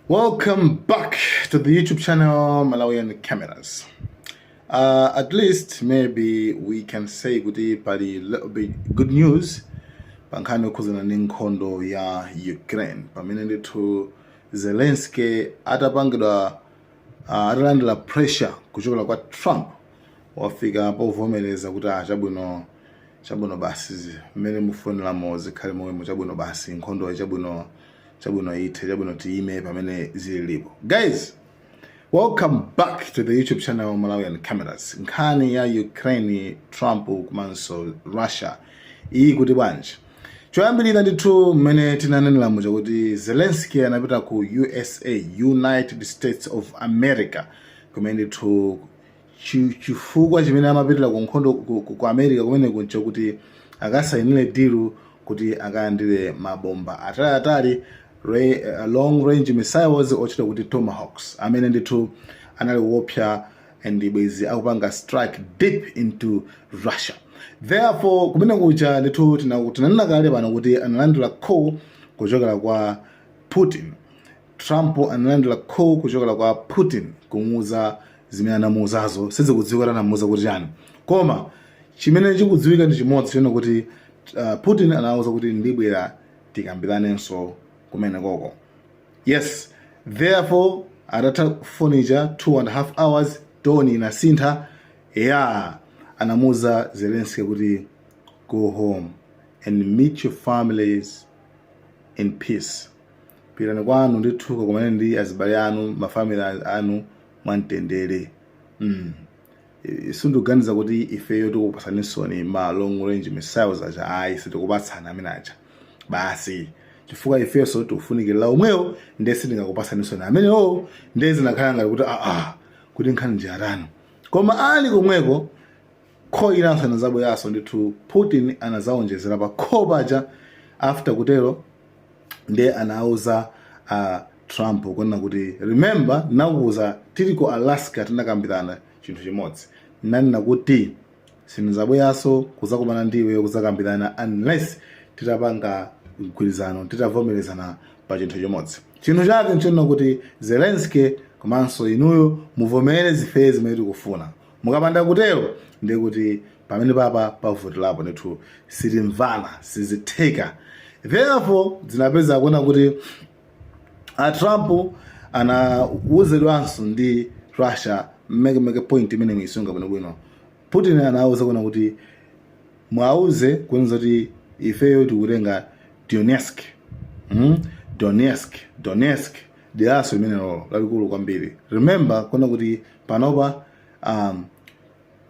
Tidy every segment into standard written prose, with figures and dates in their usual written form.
Welcome back to the YouTube channel Malawian Cameras. At least maybe we can say kuti pali little bit good news pa nkhani yokhuzana ndi nkhondo ya Ukraine, pamene ndithu Zelensky atapangidwa atalandira pressure kuchokera kwa Trump, wafika povomereza kuti, "Ah, chabwino, chabwino, basi, mmene mufuniramo zikhale momwemo. Chabwino, basi, nkhondo, chabwino, chabwino, ithe, chabwino, tiyime pamene zililipo." Guys, welcome back to the YouTube channel Malawian Cameras. Nkhani ya Ukraine, Trump komanso Russia iyi kuti bwanji? Choyambirira ndithu, mmene tinanenera muja kuti Zelensky anapita ku USA, United States of America, kumene ndithu chifukwa chimene amapitira ku nkhondo ku America kumeneko nchakuti akasayinire deal kuti akalandire mabomba ataliatali, long range missiles otchedwa kuti Tomahawks, amene ndithu anali wopsa and bwezi akupanga strike deep into Russia. Therefore, kumene kuja ndithu tinanena kale pano kuti analandira call kuchokera kwa Putin. Trump analandira call kuchokera kwa Putin kumuuza zimene anamuuzazo. Sizikudziwika kuti anamuuza kuti chani, koma chimene chikudziwika ndi chimodzi chino, kuti Putin anawuza kuti, "Ndibwera tikambiranenso kumene koko." Yes, therefore atatha fonicha 2.5 hours, tone inasintha ya anamuuza Zelensky kuti, "Go home and meet your families in peace. Pitani kwanu ndithu, kakumane ndi azibale anu, ma family anu mwamtendere. Sindikuganiza kuti ifeyo tikupasanisoni ma long range missiles aja. Ayi, sitikupatsana amene aja basi, chifukwa ifenso tikufunikira omwewo, ndiye sitingakupasanisoni amenewo." Ndiye zinakhala ngati kuti aa, kuti nkhani njatani? Koma ali komweko, call inanso anazabweranso ndithu. Putin anazawonjezera pa call paja. After kutero, ndiye anauza Trump kunena kuti, "Remember, nakuuza tili ku Alaska, tinakambirana chinthu chimodzi. Nanena kuti sindizabweranso kuzakumana ndiwe kuzakambirana unless titapanga mgwirizano, titavomerezana pa chinthu chimodzi. Chinthu chake nchonena kuti Zelensky komanso inuyo muvomere zifeye zimene tikufuna. Mukapanda kutero, ndiye kuti pamene papa pavutirapo ndithu, sitimvana, sizitheka." Therefore zinapeza kuona kuti a Trump anawuzidwanso ndi Russia. Mmekemeke point imene muyisunga bwinobwino, Putin anawuza kuona kuti mwauze kuonza kuti ifeyo tikutenga Donetsk, Donetsk, Donetsk deraso limenelo lalikulu kwambiri. Remember kuona kuti panopa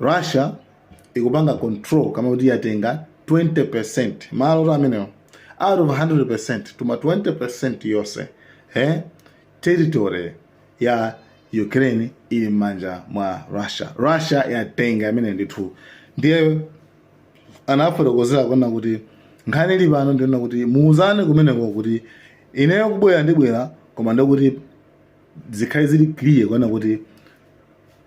Russia ikupanga control, kama kuti yatenga 20% malo amenewo out of 100%, tuma 20% yonse territory ya Ukraine ili m'manja mwa Russia. Russia yatenga imene ndithu. Ndiye anafotokozera kuona kuti nkhani ili pano ndiona kuti muuzane kumeneko kuti ineyo kubwera ndibwera, koma ndikuti zikhale zili clear kuona kuti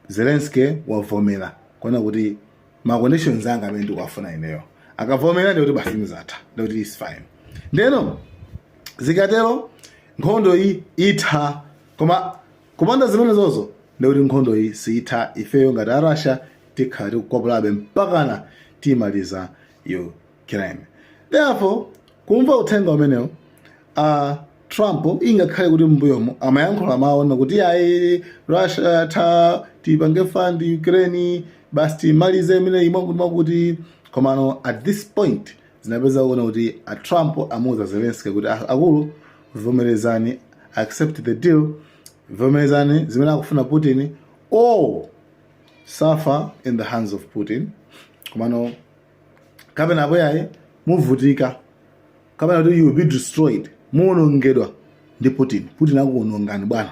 Zelensky wavomera kuona kuti ma conditions anga amene ndikuwafuna ineyo. Akavomera, ndikuti basi, zatha, ndikuti is fine. Ndeno zikatero nkhondo iyi itha. Koma kupanda zimene zozo, ndikuti nkhondo iyi sitha. Ifeyo ngati a Russia tikhala tikukwapulabe mpakana timaliza Ukraine. Therefore, kumva uthenga umenewo, Trump, ingakhale kuti mbuyomo amayankhula mawu kuti, "Ayi, Russia ta tipange fund Ukraine, basi, timalize imene imwe," kuti komano at this point zinapeza kuona kuti a Trump amuuza Zelensky kuti, "Ah, akulu, vomerezani, accept the deal, vomerezani zimene akufuna Putin or suffer in the hands of Putin. Komano kapena apo yayi, muvutika, kapena kuti you will be destroyed, muwonongedwa ndi Putin. Putin akuwonongani, bwana."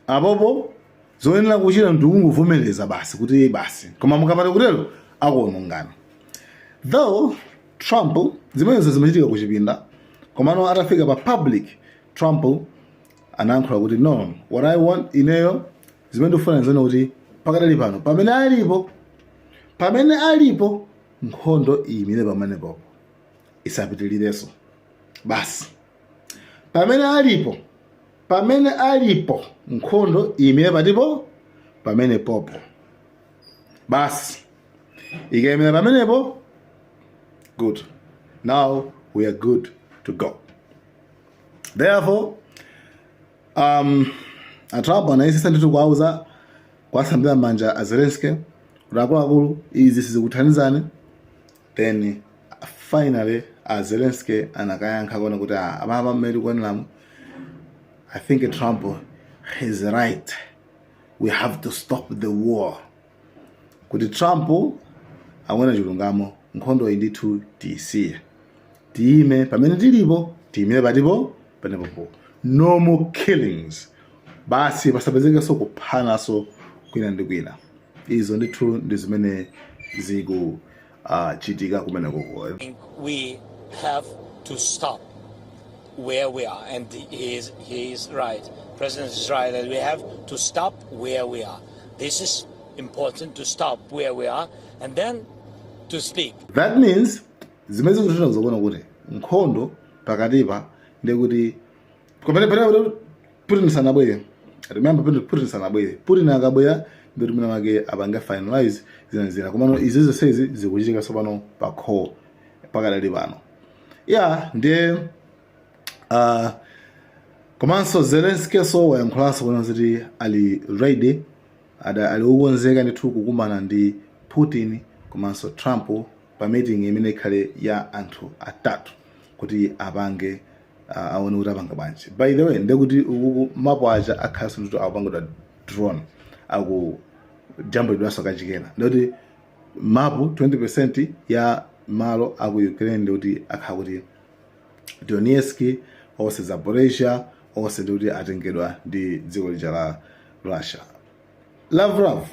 Apopo zoyenera kuchita ndi kungovomereza basi, kuti basi, koma mukapata kutero akuwonongani. Though Trump, zimenezo zimachitika kuchipinda, komano atafika pa public, Trump anayankhula kuti, "No, what I want, ineyo zimene ndikufuna nzene kuti pakadali pano, pamene alipo, pamene alipo, nkhondo iyimire pamenepopo, isapitilirenso basi, pamene alipo." Pamene alipo, nkhondo iyimire patipo? Pamene popo basi. Ikayimira pamenepo, good, now we are good to go. Therefore, a Trump anayesesa ndithu kuwauza, kuwasambira manja a Zelensky kuti, "Akuluakulu, izi sizikuthandizani." Then finally a Zelensky anakayankha kuona kuti, "Ah, apapa mmene tikuoneramu, I think Trump is right, we have to stop the war," kuti Trump akuona chilungamo, nkhondo iyi ndithu tiyisiye, tiyime pamene tilipo, tiyimire patipo? Panepopo. No more killings basi, pasapezekenso kuphanaso kwina ndi kwina. Izo ndithu ndi zimene zikuchitika kumenekoko. We have to stop where we are. And he is right. President is right that we have to stop where we are. This is important, to stop where we are and then to speak. That means zimene zikutanthauza kuona kuti nkhondo pakatipa ndikuti pamene pamene Putin sanabwere. Remember, Putin sanabwere. Putin akabwera, ndikuti mwina wake apange finalize zina zina. Komano izi zonsezi zikuchitika tsopano pa call pakadali pano. Ya, ndiye komanso Zelensky so wayankhulanso kuona kuti ali ready, ali wokonzeka ndithu kukumana ndi Putin komanso Trump pa meeting imene ikhale ya anthu atatu kuti apange aone kuti apanga bwanji. By the way, ndekuti ukuku mapu aja akhalanso ndithu akupangidwa drone, akujambulidwanso kachikena. Ndekuti mapu 20% ya malo aku Ukraine, ndikuti akhala kuti Donetsk onse, Zaporizhia onse, ndikuti atengedwa ndi dziko lija la Russia. Lavrov,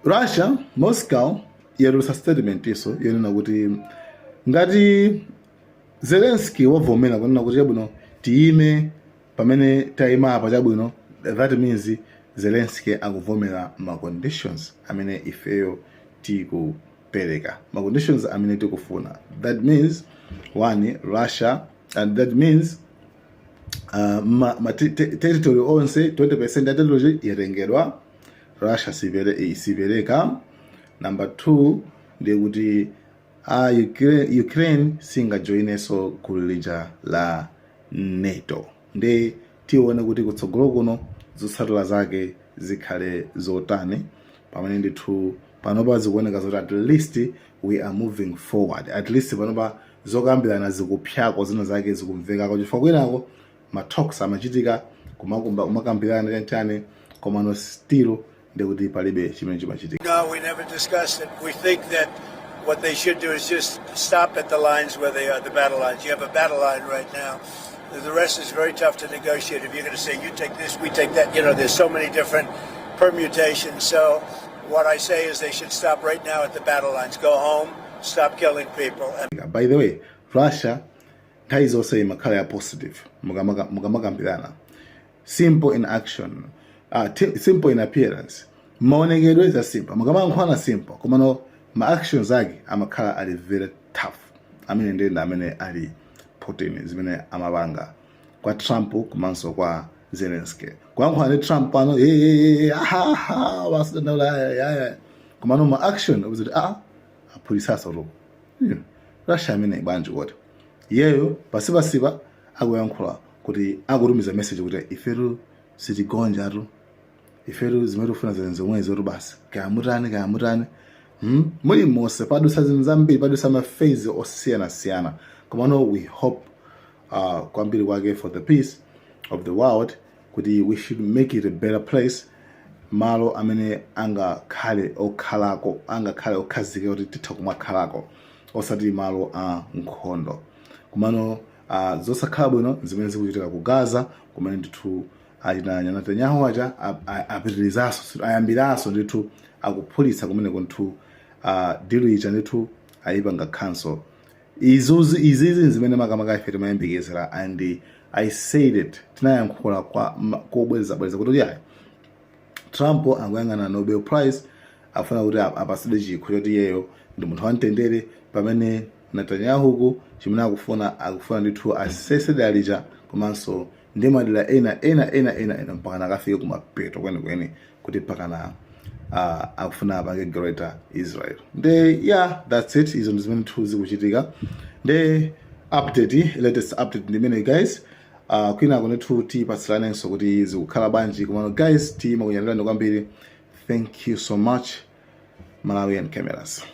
Russia, Moscow yatulutsa statement iso yonena kuti ngati Zelensky wavomera kunena kuti chabwino, tiyime pamene tayima apa, chabwino, that means Zelensky akuvomera ma conditions amene ifeyo tikupereka, ma conditions amene tikufuna. That means one, Russia, and that means ma territory onse, 20% ya territory yatengedwa, Russia sipereka. Number two, ndiye kuti Ukraine singajoinenso gulu lija la NATO. Ndi tione kuti kutsogolo kuno zotsatira zake zikhale zotani, pamene ndithu panopa zikuoneka zoti at least we are moving forward. At least panopa zokambirana zikupyako, zina zake zikumvekako, chifukwa kwinako ma talks amachitika, kumakambirana chanchane, komano still ndikuti palibe chimene chimachitika. No, we never discussed it. We think that what they should do is just stop at the lines where they are, the battle lines. You have a battle line right now. The rest is very tough to negotiate. If you're going to say you take this, we take that, there's so many different permutations. So what I say is they should stop right now at the battle lines. Go home, stop killing people. And By the way, Russia nthawi zonse imakhala ya positive mukamakambirana. Simple in action, simple in appearance, maonekedwe za simple, mukamayankhulana simple, komano ma actions ake amakhala ali very tough. Amene ndenda amene ali Putin, zimene amapanga kwa Trump komanso kwa Zelensky, kuyankhula ndi Trump pano, "Hey, hey, hey, aha, aha, wasidandaula, aya, aya," komano ma action ukuti ah, aphulisaso to. Russia amene bwanji kuti iyeyo pasipasipa akuyankhula kuti akutumiza message kuti ifetu sitigonjatu, ifetu zimene tikufuna zinthu zomwezo tu basi, kaya mutani, kaya mutani. Muli monse padusa zinthu zambiri, padusa ma phase osiyanasiyana, komano we hope kwambiri kwake for the peace of the world, kuti we should make it a better place, malo amene angakhale okhalako, angakhale okhazikika kuti titha kumakhalako, osati malo a nkhondo. Komano zosakhala bwino zimene zikuchitika ku Gaza, kumene ndithu achina Netanyahu aja apitirizaso, ayambiranso ndithu akuphulitsa kumeneko ndithu. Deal ija ndithu ayipanga cancel. Izizi zimene makamaka ife timayembekezera, and I said it, tinayankhula kwa kobwerezabwereza kuti yayi, Trump akuyang'ana Nobel Prize, afuna kuti apasidwe chikho choti iyeyo ndi munthu wamtendere, pamene Netanyahu ku chimene akufuna, akufuna ndithu asese dera lija komanso ndi madera ena ena ena ena ena mpakana akafike kumapeto kwenikweni, kuti pakana akufuna apange Greater Israel. Nde yeah, that's it. Izo ndi zimene ndithu zikuchitika. Nde update, latest update ndi imene, guys. Kwinako ndithu tipatsiranenso kuti zikukhala bwanji. Komano guys, timakunyadirani kwambiri. Thank you so much. Malawian Cameras.